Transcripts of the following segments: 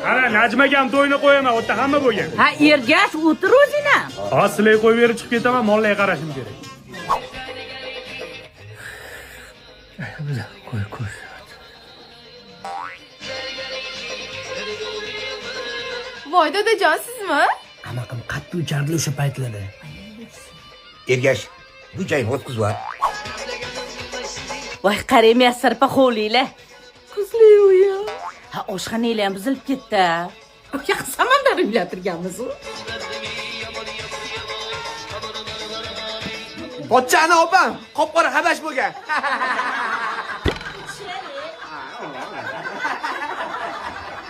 Ana Najmaga ham to'yni qo'yaman, u yerda hamma bo'lgan. Ha, Ergash, o'tir o'zing ham. Hozir sizlarga qo'yib berib chiqib ketaman, mollarga qarashim kerak. Qo'y, qo'y. Voy dadajon, sizmi? Amaqim qattiq uchardi o'sha paytlarda. Ergash, bu joyni o'tkazib yubor. Voy, qarang, Muyassar opa hovlinglar. Qizli uyi. Ha, oshxonanglar ham buzilib ketdi. Yo'q, samandar uylatirganmiz u. Pochchani opam qop-qora habash bo'lgan.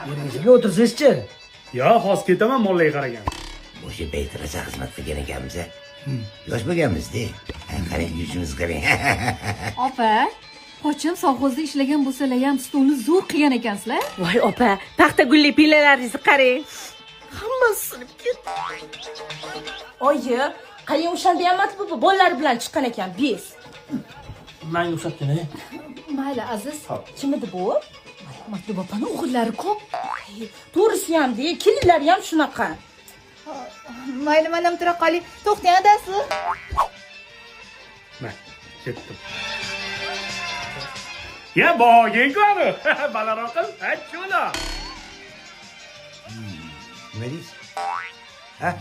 Ergashga o'tirsangizchi. Yo, hozir ketaman, mollarga qaragan. O'sha payt rosa xizmat qilgan ekanmiz a. Yosh bo'lganmiz-da. Qarang, yuzimizni qarang. Opa, pochcham sovxozda ishlagan bo'lsalar ham stolni zo'r qilgan ekansizlar. Voy opa, paxta gulli pillalaringizni qarang. Hammasi sinib ketdi. Oyi, qarang, o'shanda ham Matluba bolalari bilan chiqqan ekan, bez. Manga o'xshatding, Mayli, Aziz. Kim edi bu? Matluba opani o'g'illari ko'p. To'g'risi ham de, kelinlari ham shunaqa. Mayli, manam tura qoling. To'xtang adasi. Ma, ketdim. Ya, bog'ing-ku ani. Balaroq qil, ha, cho'la. Nima deysiz? Ha?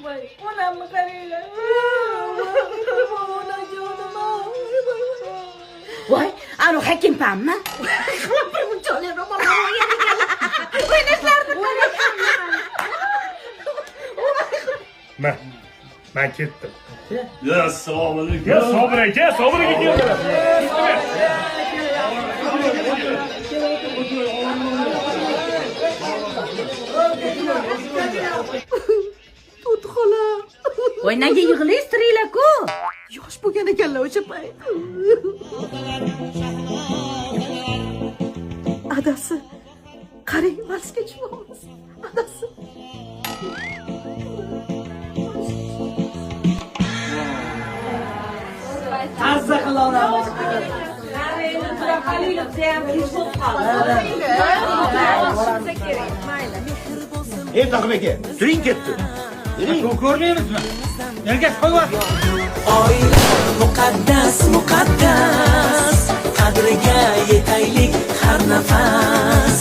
Voy, onamni qaranglar. Voy, anu hakimpammi? Bir muncholik ro'mol olgan ekanlar. O'ynashlarni qarang. Ma, men ketdim. Ya assalomu alaykum. Ya, Sobir aka, Sobir aka keldilar. To'ti xola. Voy, nega yig'laysiz, tiringlar-ku? Yosh bo'lgan ekanlar o'sha payt. Adasi, qarang, valsga tushyapmiz. Adasi. Mazza qila olamiz. Ey Tohir aka, turing ketdi. Yuring. Ko'rmaymizmi? Ergash qo'yib yubor. Oila muqaddas, muqaddas, qadriga yetaylik har nafas.